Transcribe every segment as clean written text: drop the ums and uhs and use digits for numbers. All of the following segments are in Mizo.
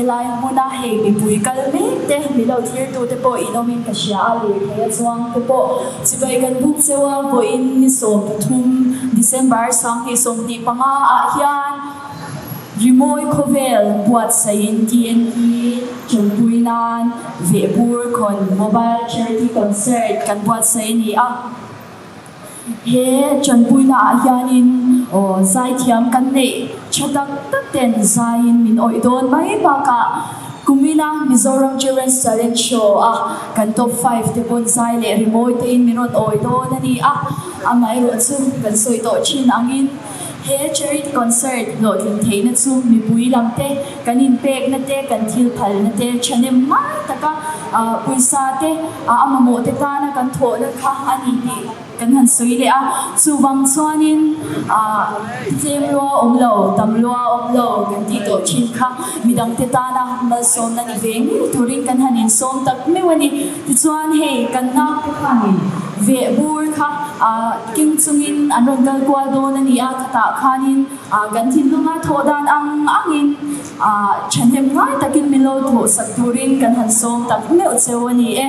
Helai hmuna hei mipui kal mek te, mi lo thirtu te pawh in awmin ka hria a, lirthei a chuang te pawh chibai kan buk cheu a, vawiin ni 13 December 2025 ah hian Rimawi khawvel buatsaihin TNT ṭanpui nan Vehbur Khawn Mobile Charity Concert kan buatsaih a ni a. He ṭanpuina ah hianin aw zaithiam kan neih ṭha tak tak ten zaiin min awih dawn mai bakah kumina Mizoram Children's Talent Show a kan top five te pawn zai leh rimawi tein min rawn awih dawn a ni a, amaherawhchu kan sawi tawh ṭhin angin he charity concert hlawhtlin theihna chu mipui lam te kan inpekna te kan thil phalna te ṭhahnem ngai taka pawisa te a mamawh te tana kan thawhna kha a ni tih kan han sawi leh a. Chuvang chuanin tlem lua awm lo, tam lua awm lo kan tih tawh thin kha midang te tana malsawmna ni ve ngei turin kan han insawm tak meuh a ni. Tichuan hei kan naute khanin vehbur kha keng chungin an rawn kal kual dawn a ni a, khatah khanin kan thinlunga thawh dan ang angin Thahnem ngai takin min lo thawhsak turin kan han sawm tak meuh cheu a ni e.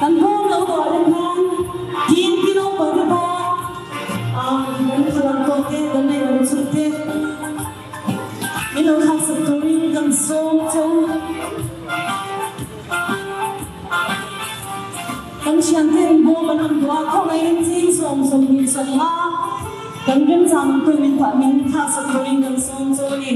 Kan hawng lo dawh te khan tin ti naupang te pawh kan thalang tawh te kan nei lo chung te min lo thlaksak turin kan sawm che u. Kan thiante in bawm an rawn duh a, khawngaihin ching 20 25 kan remchang ang tuin min thlaksak turin kan sawm che u a ni.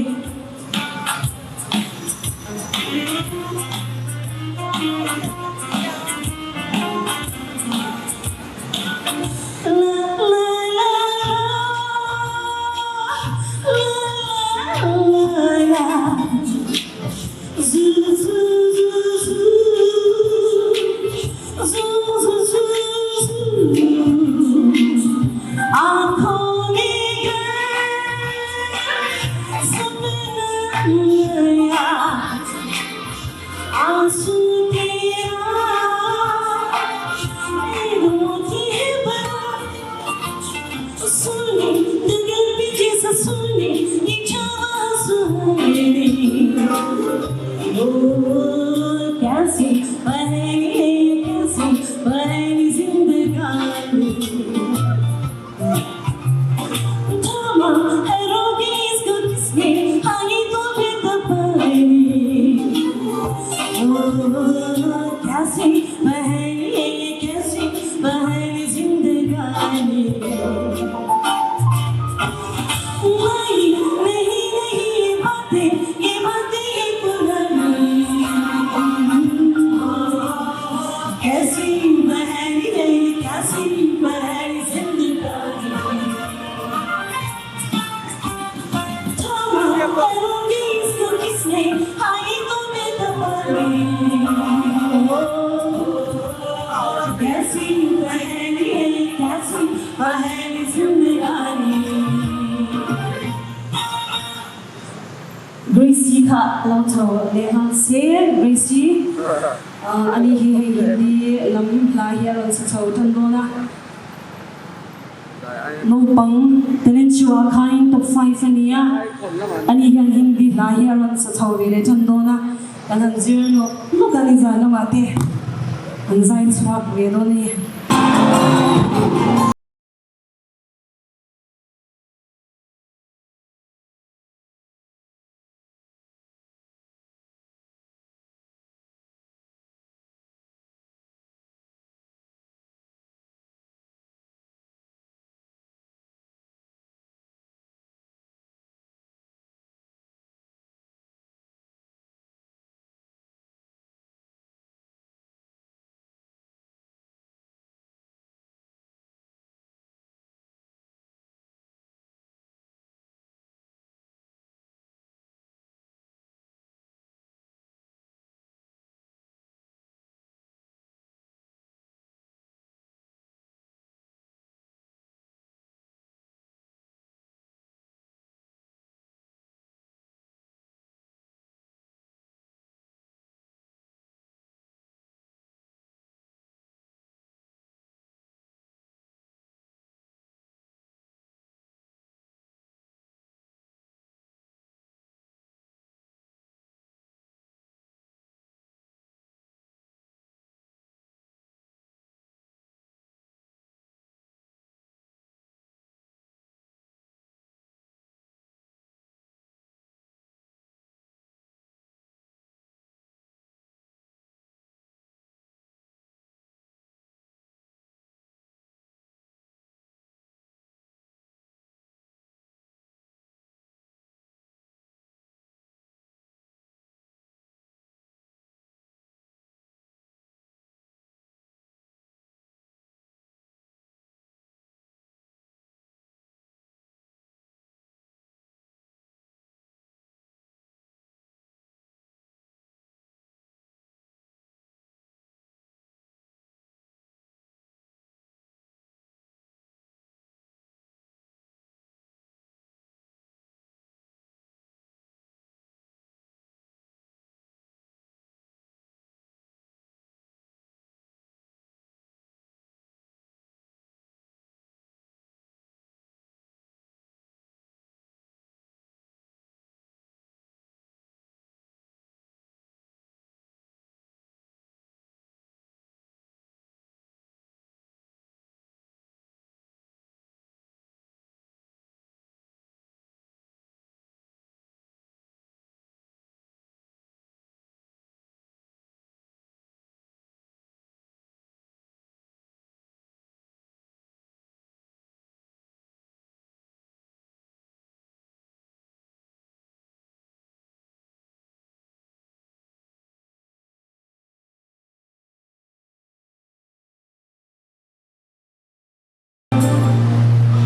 kha lo chho leh nghal se Gracie ani hi hei Hindi lam hla hi a rawn sa chho tan dawn a. Naupang talent show ah khanin top 5 a ni a, ani hian Hindi hla hi a rawn sa chho ve leh tan dawn a, kan han zir nawk nawk a ni zan lamah te an zai chhuak ve dawn a ni.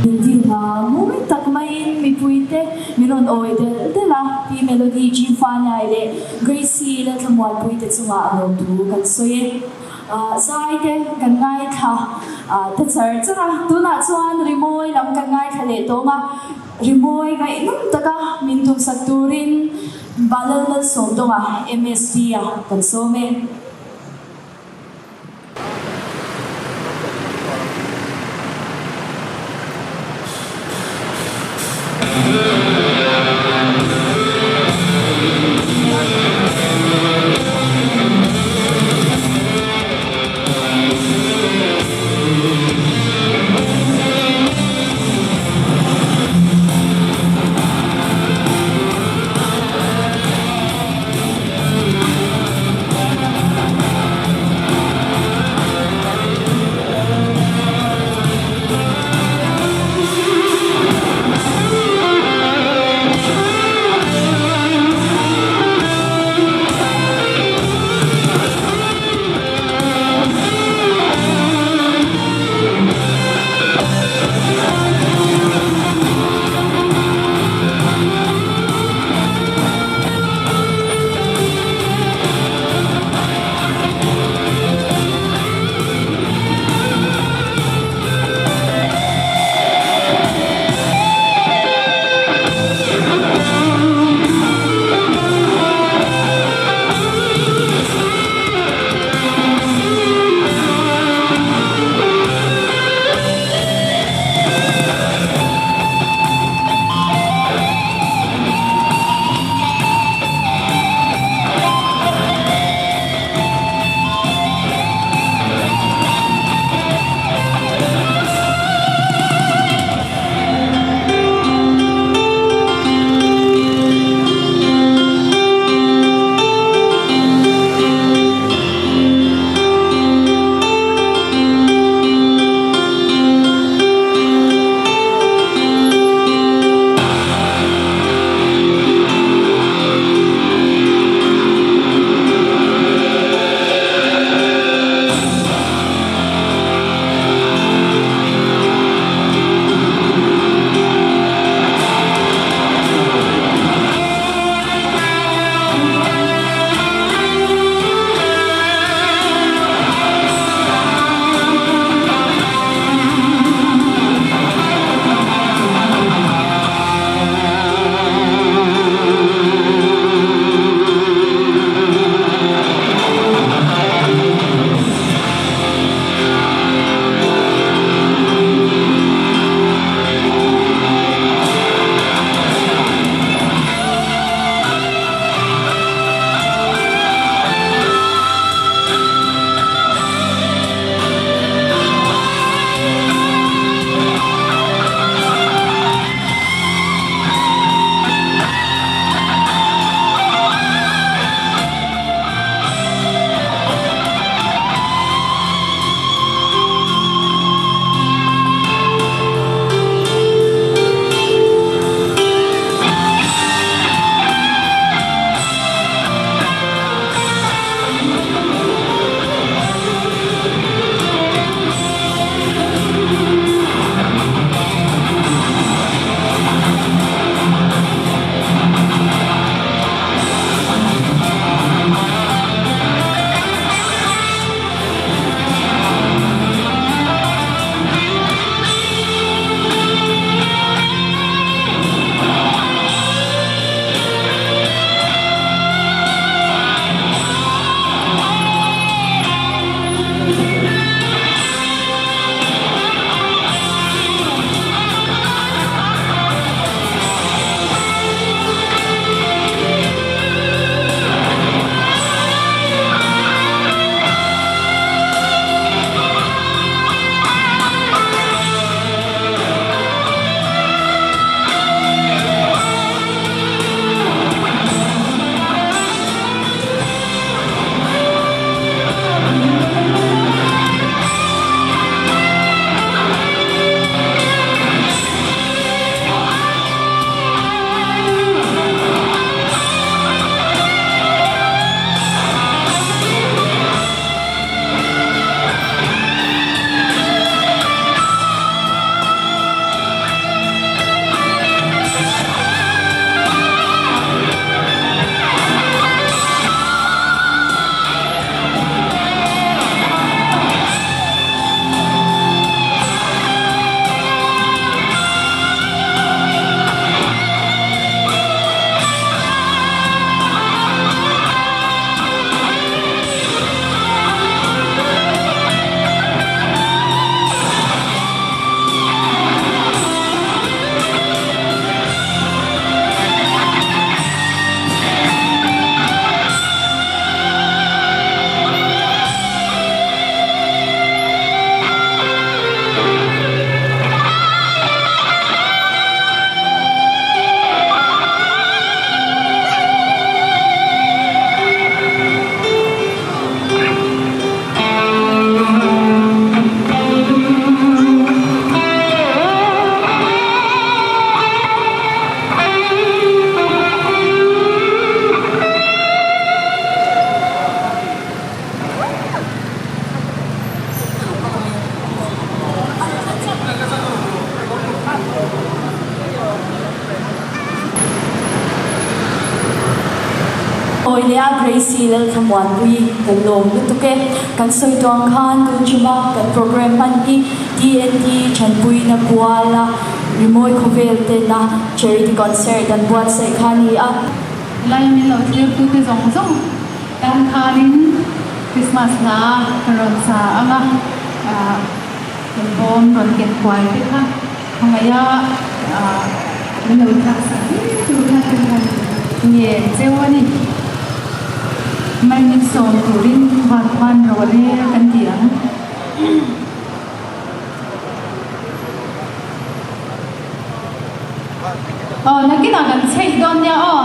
Hindi hla mawi tak maiin mipuite min rawn awi delh delh a, Pi Melody, Jim Fanyai leh Gracie Lalthlamuanpuite chungah lawmthu kan sawi e. Zai te kan ngaithla ta char char a, tunah chuan rimawi lam kan ngaithla leh tawng a, rimawi ngaihnawm taka min tumsak turin Balal Malsawmdawnga, MSD-a kan sawm e. Gracie Lalthlamuanpui kan lawm lutuk e. Kan sawi tuang khan tun ṭhima kan programme hman hi TNT Thanpuina Puala Rimawi Khawvel tena Charity Concert an buatsaih kha a ni a. Lai min lo thirtute zawng zawng tan khanin Christmas hla ka rawn sa ang a, kan bawm rawn ken kuai te kha khawngaih a min lo thlak sak viau tur kha kan han ngen cheu a ni. Mai min sawm turin van khuan rawl e kan ti ang. Aw nakinah kan chheih dawn nia aw.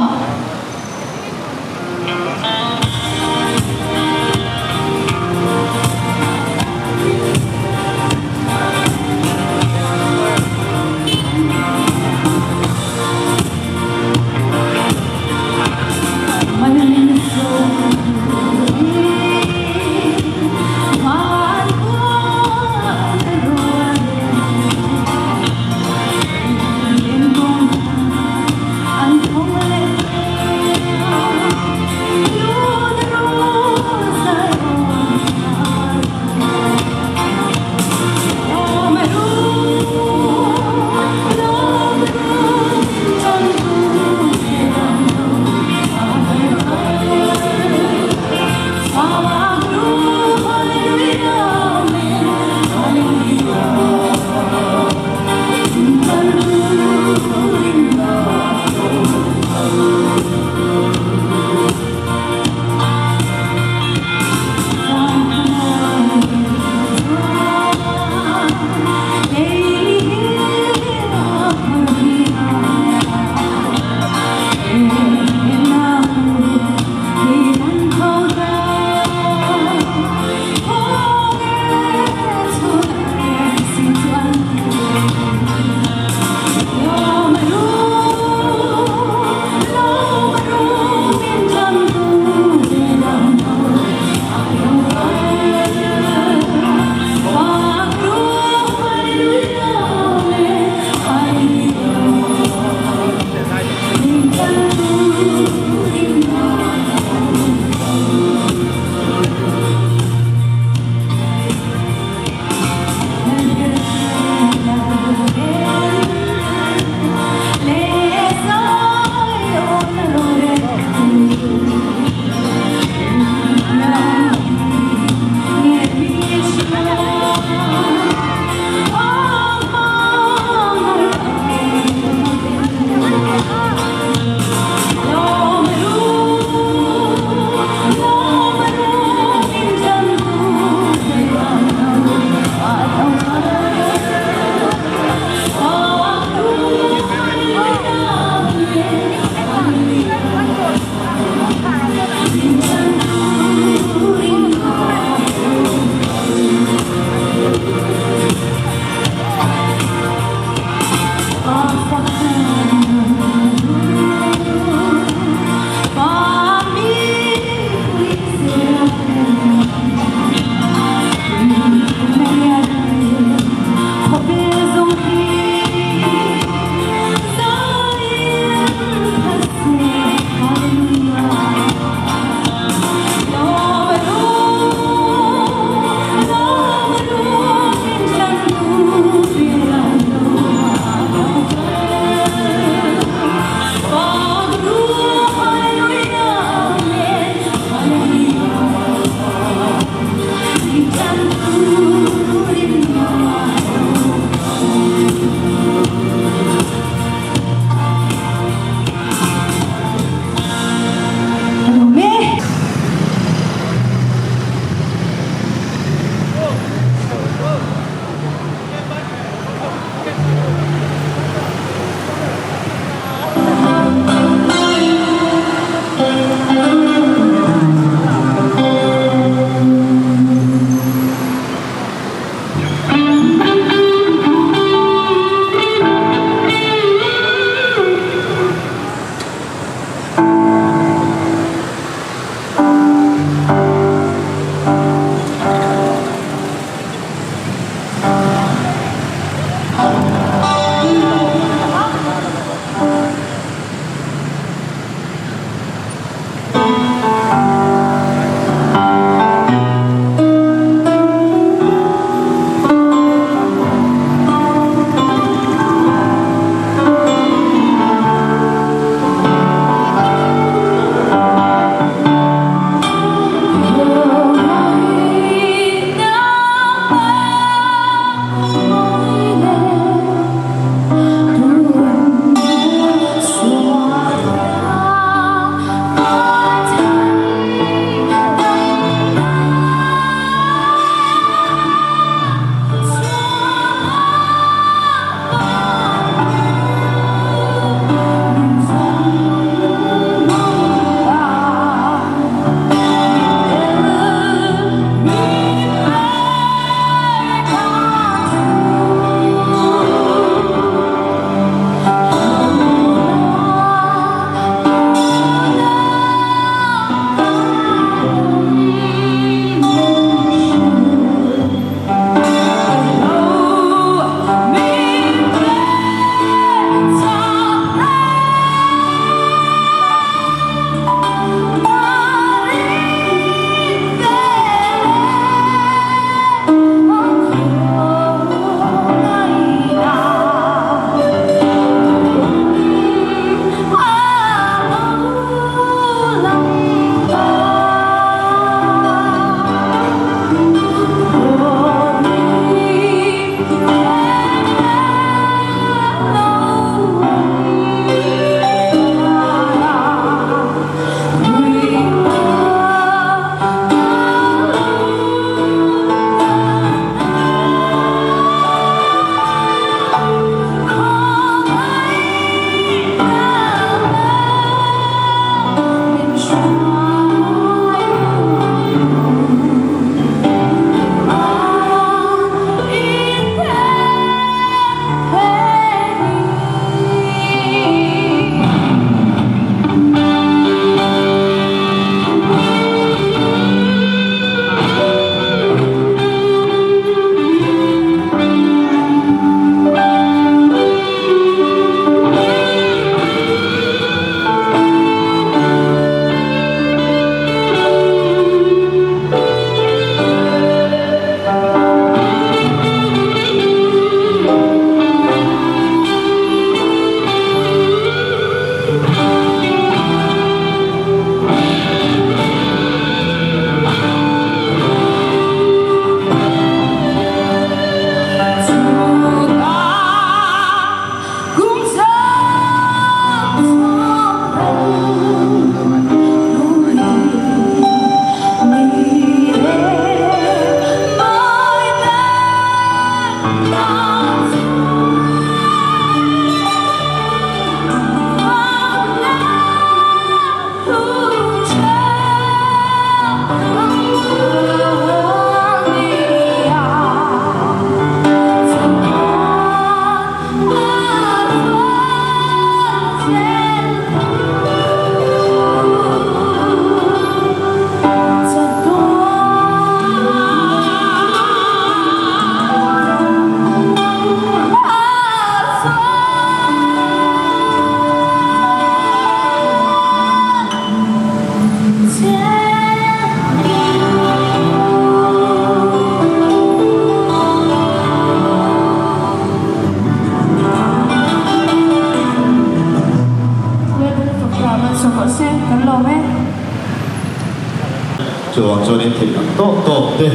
Chuvang chuanin theih ang tawk tawk te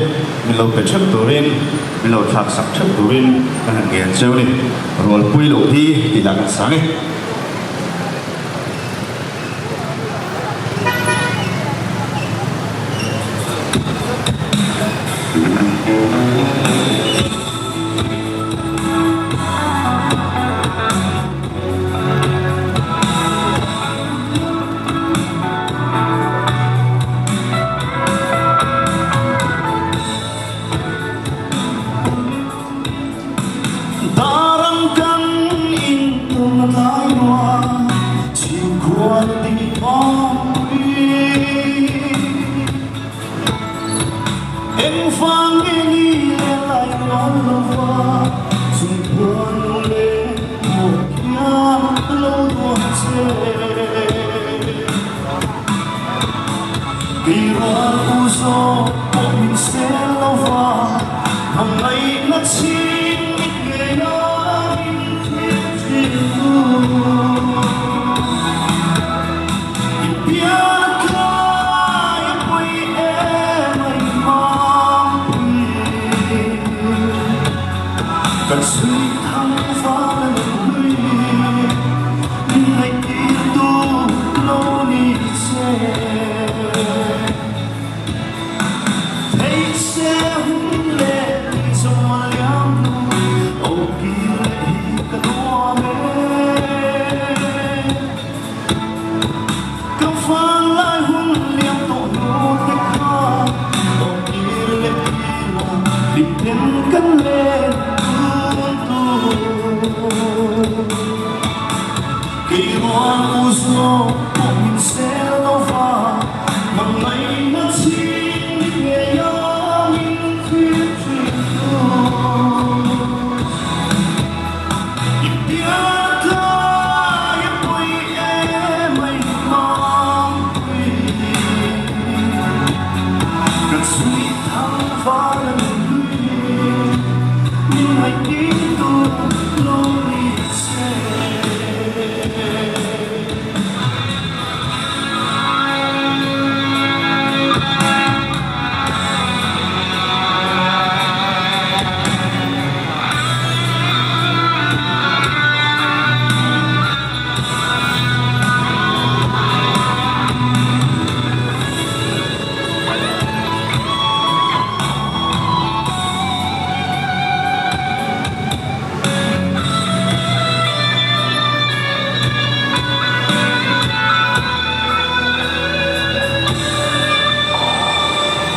min lo pe theuh turin, min lo thlak sak theuh turin ka han ngen cheu ni. Rualpui loh hi tih lah kan sang e. Darang kan in tum tlai nuam chhingkhual tih thawmpui Engvang nge ni le lai nuam lova chhingkhual nu le pawh hian lo duan che. Kei rual u zawk pawh min sel lo va, hmangaihna chhing mit ngei a min thlir thin tu. I pian tlai a pawi em a i hmangpui. Kan chhui thang val a nui, min ngaihtir tu lo ni che. Thei se hun leh ni zawn liam hnu, aw kir leh hi ka nuam e. Ka vanglai hun liam tawh hnu te kha aw kir leh ila hlimten kan len tun tur. Kei rual u zawk pawh min sel lo va, hmangaihna chhing ni ngei a min thlir thin tu. I pian tlai a pawi em a i hmangpui. Ka chhui thang val a nui, min ngaihtir tu lo ni che.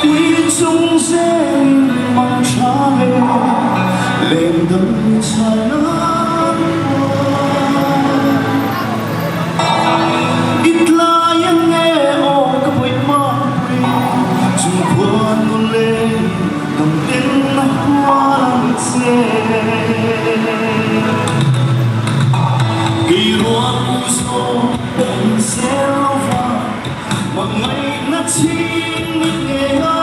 Ui chung zel mang tha le leng dam chhai nan I tlai a nge aw ka pawih mangpui chung khuan nu le dam ten a hual ang che. Kei ruang u zawk pawh min sel lo va, hmangaihna chhing ni ngei a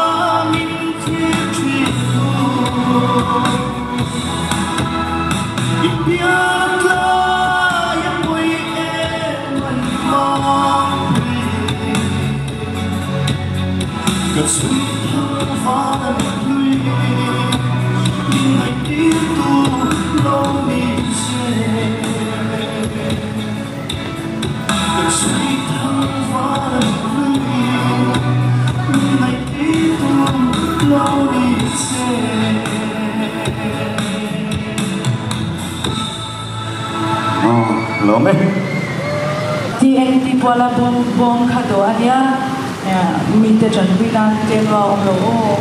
min thlir thin tu. I pian tlai a pawi em a i hmangpui. Ka chhui thang van a ni hlui, min ngaihtir tu lo ni che. Ka chhui thang van a ni hlui, min ngaihtir tu lo ni che. Lawm e. TNT puala bawm bawm kha dawh a nia, mite tanpui nan tlem a awm lo aw.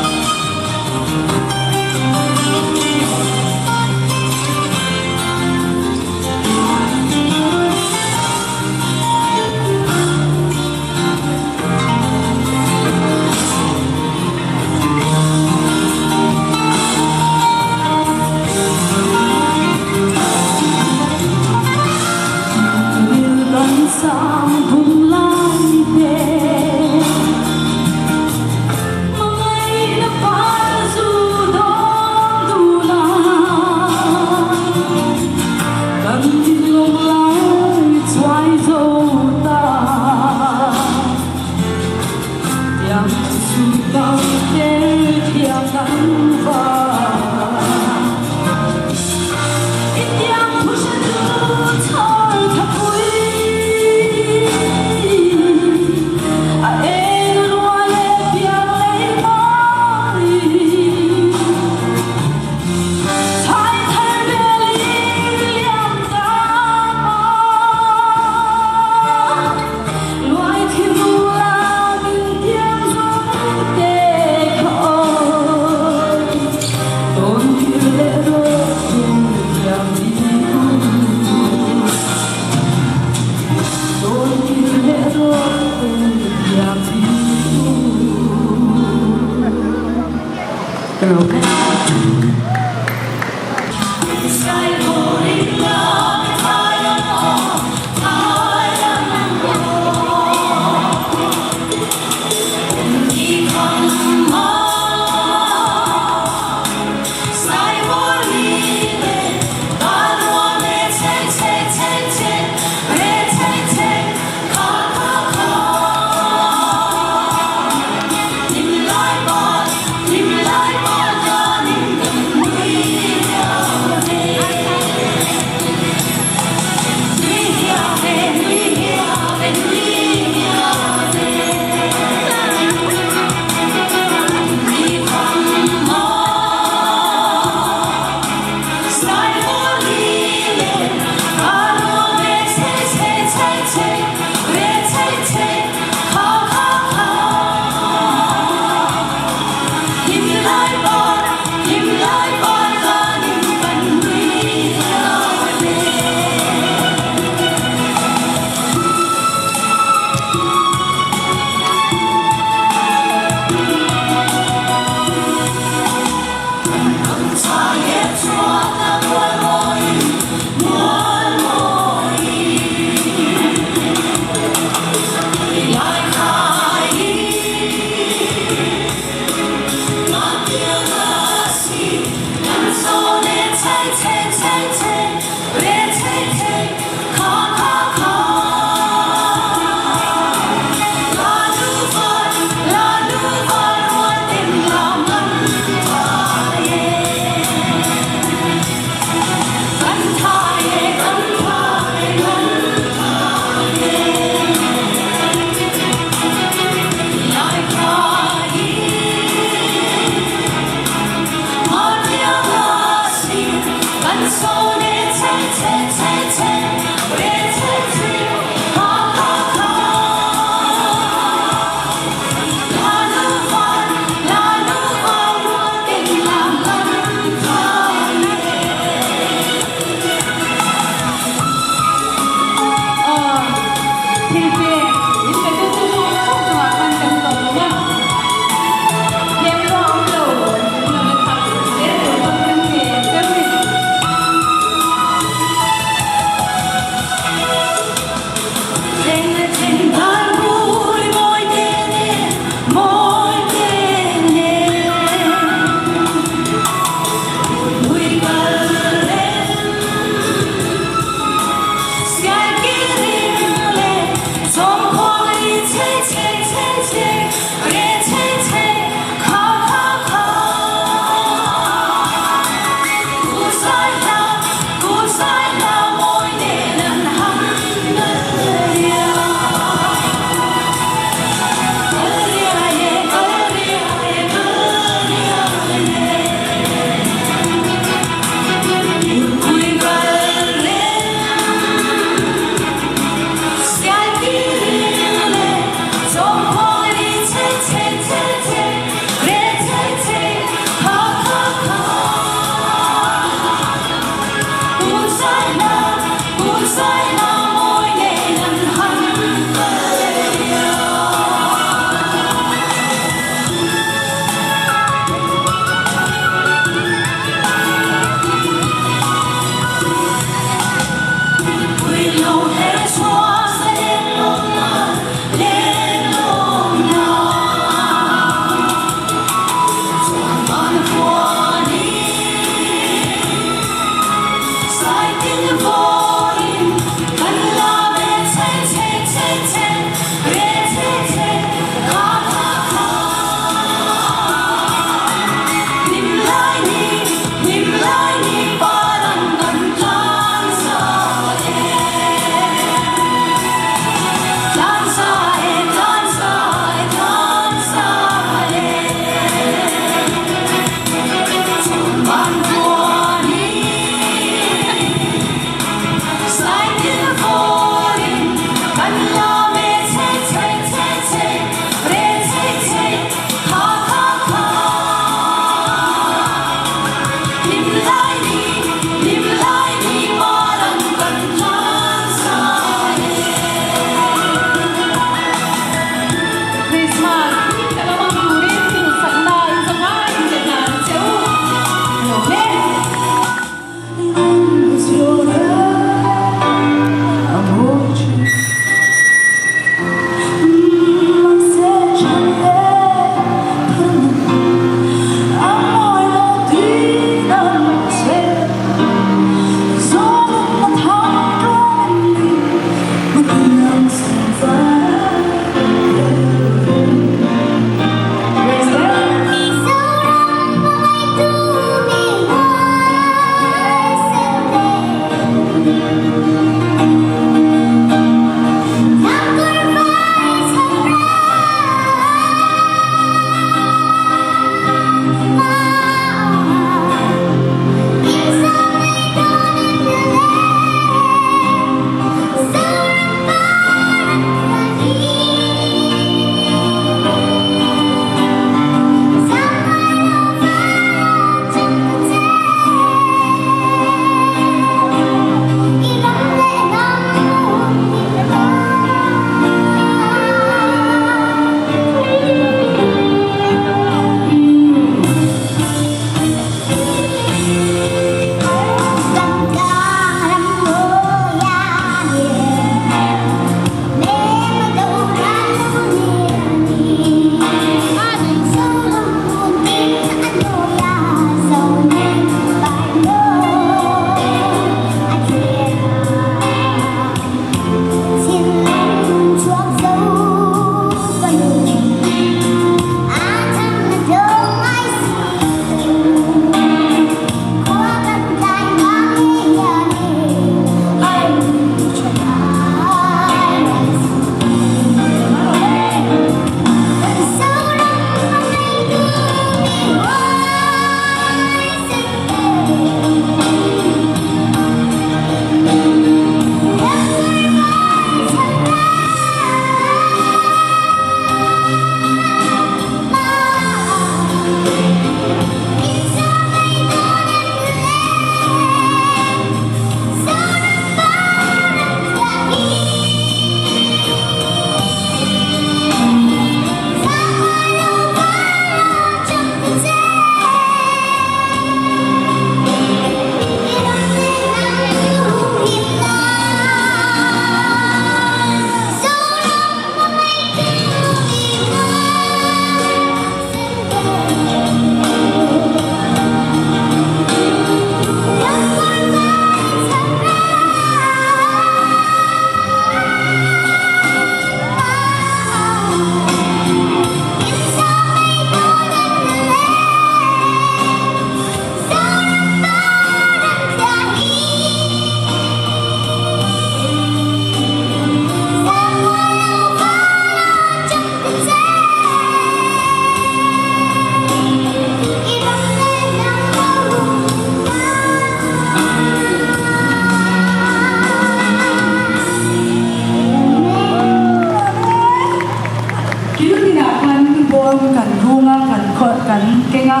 Kiltinah khan bawm kan hung a, kan khawlh kan keng a,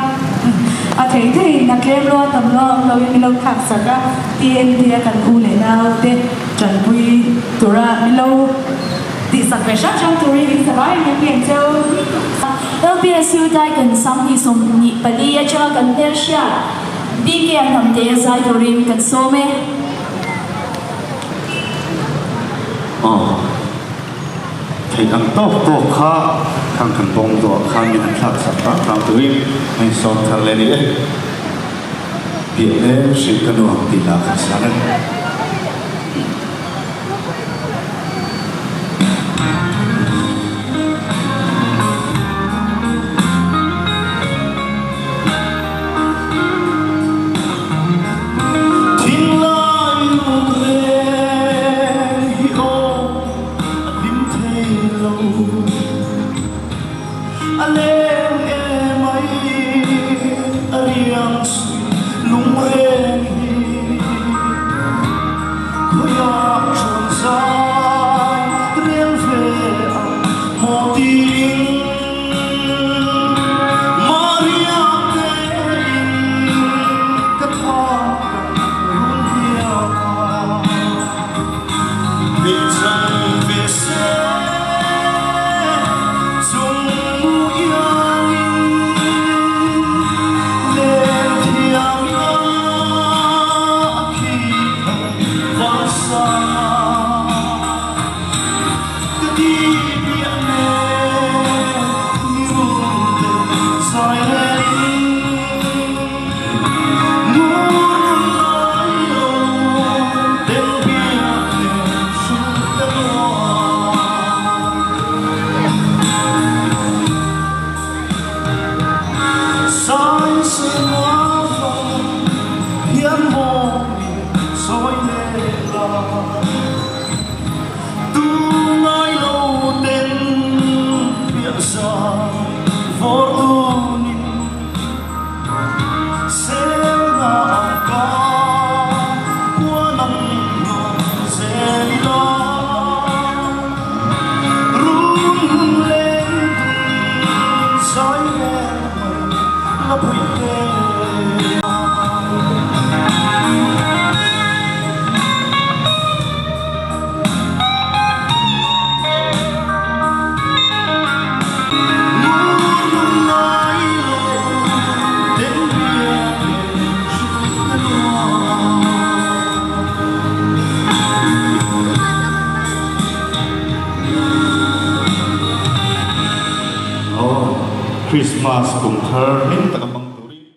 a thei theiin a tlem lua tam lua awm loin min lo thlak sak a, TNT a kan u leh nau te tanpui tura min lo tihsak ve hrang hrang turin in sa vai in kan cheu. LPSU Taikan 2024 atanga kan hmelhriat BK a hnamte a zai turin kan sawm e. Aw, theih ang tawk tawk kha khang kan bawng duah khan min han thlak sak hram hram turin a insawm thar leh a ni e. Piah leng hrilh ka nuam tih lah kan sa reng. Thinlai lut reng hi aw a hlim thei lo. A leng emai a riang sui lungreng hi khawiah chuan zai rel ve ang maw tiin Maria tein ka thak run hiak a Theih chang ve se chung iangin len thiam ila a khi thar van sang a ka ti piah nen ni run te zai relin ngur nun lai lo den biak nen hrut ka nuam. Sai se lava hian maw min sawi leh la Tu ngai lo ten piah zai vawr tunin Selna ang ka kuan ang nuam zel ila Run hun leng dun zai rel mai la pui te. Christmas kum thar hlim tak a hmang.